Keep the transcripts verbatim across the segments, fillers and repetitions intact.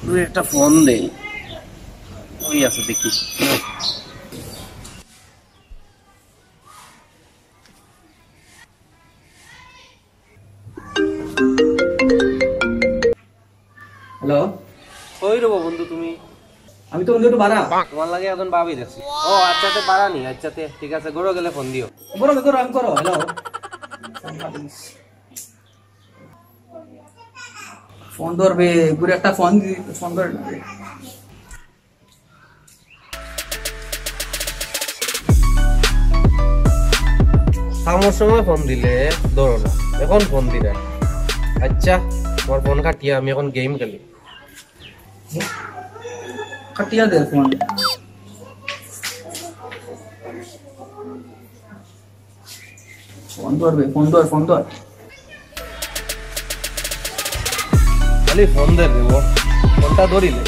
তুই একটা ফোন দে, ওই আছে দেখি। হ্যালো। কই রবো বন্ধু তুমি? আমি তো বন্ধু একটু বারা। তোমার লাগে একজন ভাবি দেখছি। ও আচ্ছা, তে বারা নি। আচ্ছা, তে ঠিক আছে, ঘরো গেলে ফোন দিও। করো, করো, আমি করো। হ্যালো। ফোন ধরবে, ঘুরে একটা ফোন দি-, ফোন ধরে না। কামর সময় ফোন দিলে ধরো না, এখন ফোন দিলে। আচ্ছা, তোমার ফোন কাটিয়া আমি এখন গেম খেলি। কাটিয়া দে ফোন। ফোন ধরবে, ফোন ধর, ফোন ধর। খালি ফোন দে রে ও, ফোনটা ধরিলে।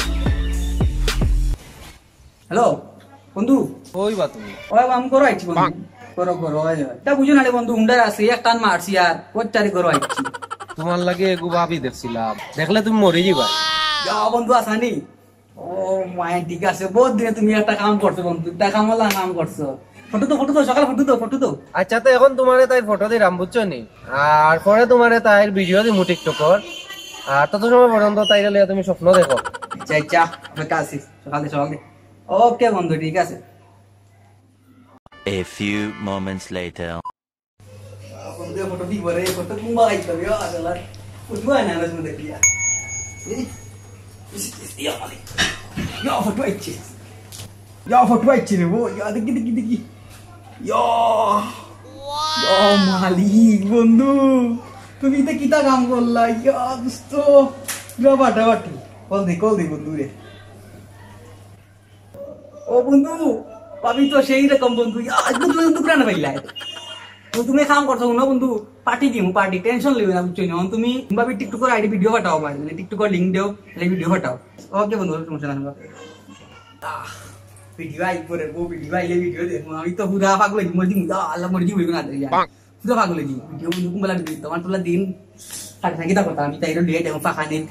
হ্যালো বন্ধু। কই বা তুমি? ওই আমি ঘরো আইছি বন্ধু। ঘরো, ঘরো, ওই, ওই। তা বুঝো না রে বন্ধু, হুন্ডা আছে, এক টান মারছি আর ওর চারি ঘরো আইছি। তোমার লাগে এগু ভাবি দেখছিলাম, দেখলে তুমি মরি যাবা। যা বন্ধু, আসানি। ও মাই, ঠিক আছে, বহুত দিনে তুমি একটা কাম করছো বন্ধু, একটা কামলা কাম করছো। ফটো তো, ফটো তো, সকালে ফটো তো, ফটো তো। আচ্ছা, তো এখন তোমারে তাইর ফটো দিলাম, বুঝছো নি? আর পরে তোমারে তাইর ভিডিও দিমু টিকটকর। আর তত সময় পর্যন্ত তাইরে লইয়া তুমি স্বপ্ন দেখো। আচ্ছা, আচ্ছা, অপেক্ষা আছি, সকালে, সকালে। ওকে বন্ধু, ঠিক আছে। A few moments later. বন্ধু, ফটো দিব রে, ফটো কুম্বা আইতো রে, আসলে। ফটো আয় না, আসলে দেখিয়া। এই, ইস, ইস, ইয়া, মালিক। ইয়া, ফটো আইছে। ইয়া, ফটো আইছে রে, ও, ইয়া, দেখি, দেখি, দেখি। ইয়া। ইয়া, মালিক, বন্ধু। তুমি ইতা কিতা কাম করলা? ইয়া, দোস্ত। ইয়া, ফাটাফাটি। কল দে, কল দে, বন্ধু রে। ও বন্ধু, ভাবি তো সেই রকম বন্ধু। ইয়া, আজ বন্ধু, বন্ধু, পুরানো পাইলাই। তো তুমি কাম করছো না বন্ধু, পার্টি দিমু, পার্টি, টেনশন লিও না, বুঝছো নি? তুমি ভাবি টিকটকর আইডি ভিডিও পাঠাও, ভাই, মানে টিকটকর লিংক দেও, তাহলে ভিডিও পাঠাও। ওকে বন্ধু, সমস্যা নাই। আহ, ভিডিও আইব রে, বউ ভিডিও আইলে ভিডিও দেখবো। আমি তো হুদা পাগল হইব, মরে দিমু, ইয়া আল্লাহ, মরে দিমু, না, ইয়া। পুরা পাগল হয়ে যাই। ভিডিও বন্ধু কুম্বালা ভিডিও, তোমার তোলা দিন থাকি থাকি তা কথা, আমি তাই লইয়া যাবো ফাঁকা নেই।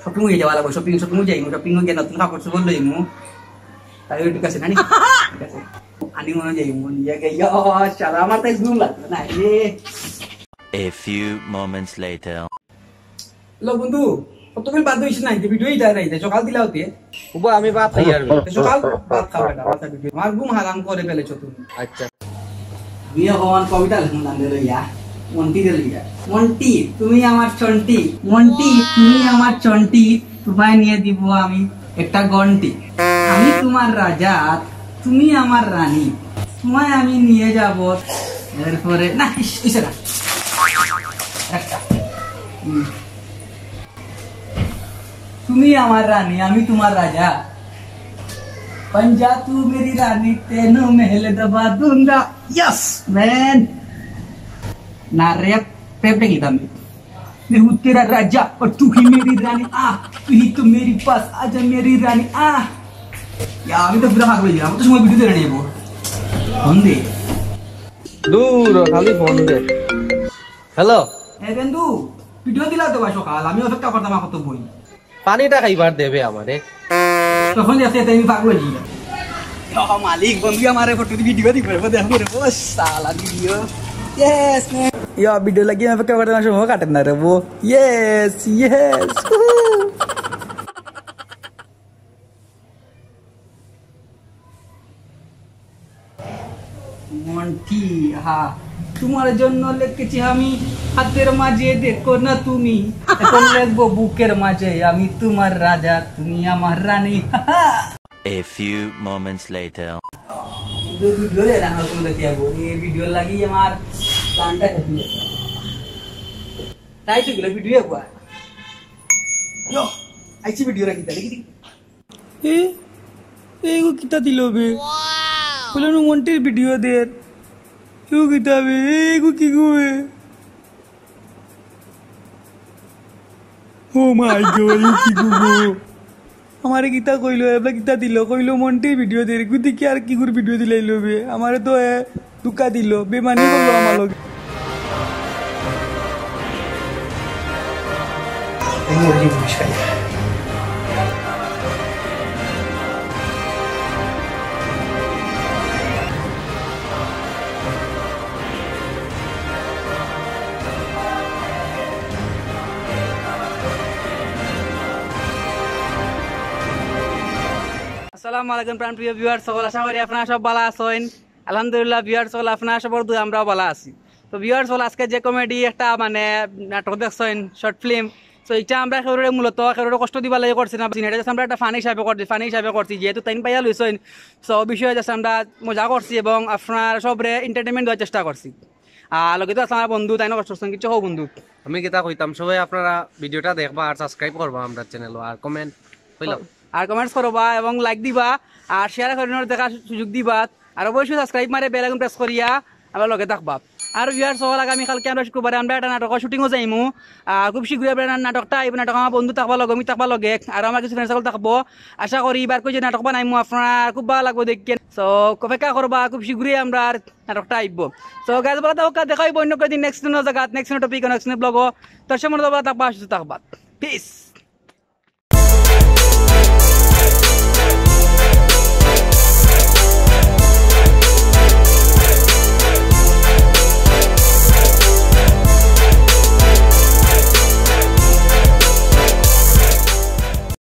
শপিং হয়ে যাওয়া লাগবো, শপিং, শপিং হয়ে যাইমু, শপিং হয়ে গিয়ে নতুন কাপড় চোপড় লইমু। তাই ঠিক আছে, নানি? ঠিক আছে। আনি মনে যাইমু, নিয়ে গিয়ে, ইয়া, শালা, আমার তাই ঘুম লাগবে না, রে। A few moments later. লো বন্ধু, কতক্ষণ বাদ হইছে না, এই ভিডিও ইটা নাই, সকাল দিলা হতে। উবা, আমি ভাত খাই আর। সকাল ভাত খাওয়া, ভাত খাওয়া। আমার ঘুম হারাম করে ফেলেছো তুমি। আচ্ছা। আমি এখন কবিতা লেখুন নাম দিল ইয়া, মন্টি দিল ইয়া। মন্টি, তুমি আমার চন্টি। মন্টি, তুমি আমার চন্টি। তোমায় নিয়ে দিব আমি একটা ঘন্টি। আমি তোমার রাজা, তুমি আমার রানী। তোমায় আমি নিয়ে যাব। এরপরে, না, ইস, ইসে না। একটা। হুম। তুমি আমার রানী, আমি তোমার রাজা। বন যা তু মেরি রানী, তেনু মেহল দবা দুঙ্গা। Yes, man. না, rap, rap দেখি আমি। मैं हूँ तेरा राजा और तू ही मेरी रानी। आ, तू ही तो मेरे पास, आजा मेरी रानी। आ। ইয়া, আমি তো পুরা পাগল হয়ে গেলাম। তো সময় ভিডিও ধরে নেবো। ফোন দে। দূর, খালি ফোন দে। হ্যালো। এ বন্ধু, ভিডিও দিলা তো ভাই সকাল, আমি অপেক্ষা করতাম আর কত বই। পানিটা খাইবার দেবে আমারে। তখন যাতে এতে আমি পাগল হয়ে গেলাম। ও মালিক, বন্ধু আমারে ফটো দি ভিডিও দিব রে, দেখো রে, ও সালা ভিডিও। Yes, man. ইয়া, ভিডিও লাগিয়ে আমি অপেক্ষা করতাম, সময় কাটে না রে, ও। Yes, yes. মন্টি, হা, তোমার জন্য লিখেছি আমি, হাতের মাঝে দেখো না তুমি, এখন লিখবো বুকের মাঝে, আমি তোমার রাজা, তুমি আমার রানী। A few moments later. Video, video রে, রান্না করে দেখি যাবো। এই ভিডিও লাগি আমার প্ল্যানটা শেষ হয়ে গেছে। তাই তো গেল ভিডিও একবার। ইয়ো, আইছি ভিডিও রাখি, তাহলে কি দেখি? এ, এগো কিতা দিল বে? বলে নু মন্টির ভিডিও দের। এগো কিতা বে? এগো কি গো বে? Oh my God, এগো কি গো গো? আমারে কিতা কইলো, এবলা কিতা দিল? কইলো মন্টির ভিডিও দের। এগো দেখি আর কি করে ভিডিও দিলাইলো বে? আমারে তো এ ধোকা দিল, বেমানি করলো আমার লগে। এই মুরগি ভুষ খাই। আসসালামু আলাইকুম প্রাণপ্রিয় ভিউয়ার্স সকল, আশা করি আপনারা সব ভালা আছইন। আলহামদুলিল্লাহ ভিউয়ার্স সকল, আপনারা সবর দোয়া আমরাও ভালা আছি। তো ভিউয়ার্স সকল, আজকে যে কমেডি একটা মানে নাটক দেখছইন, শর্ট ফিল্ম, তো এটা আমরা কেউরে মূলত কেউরে কষ্ট দিবার লাগি করছি না, এটা just আমরা একটা ফানি হিসাবে করছি, ফানি হিসাবে করছি, যেহেতু তাইন পাইয়া লইছইন। তো বিষয়ে just আমরা মজা করছি এবং আপনারা সবরে এন্টারটেইনমেন্ট দেওয়ার চেষ্টা করছি। আর লগে তো আছে আমার বন্ধু, তাইনও কষ্ট করছইন, কিছু কও বন্ধু। আমি কিতা কইতাম, সবাই আপনারা ভিডিওটা দেখবা আর সাবস্ক্রাইব করবা আমরার চ্যানেল, আর কমেন্ট কইলাম। আর কমেন্টস করবা এবং লাইক দিবা, আর শেয়ার করিয়া দেখার সুযোগ দিবা, আর অবশ্যই সাবস্ক্রাইব মারি বেল আইকন প্রেস করিয়া আমরার লগে থাকবা। আর ভিউয়ার্স সকল, আগামী কালকে আমরা শুক্রবারে আমরা একটা নাটকর শুটিংও যাইমু। আর খুব শীঘ্রই আমরা নাটকটা আইব, নাটক আমার বন্ধু থাকবা লগে, আমি থাকবা লগে, আর আমার কিছু ফ্রেন্ড সকল থাকবো। আশা করি এবার কই যে নাটক বানাইমু, আপনারা খুব ভালা লাগবো দেখিয়া। তো অপেক্ষা করবা, খুব শীঘ্রই আমরার নাটকটা আইব। তো গাইস, ভালা থাকবা, দেখা অইব অন্য কোনো দিন নেক্সট কোনো জাগাত, নেক্সট কোনো টপিক, নেক্সট কোনো ব্লগও। তো সে মনে ভালা থাকবা, সুস্থ থাকবা। পিস।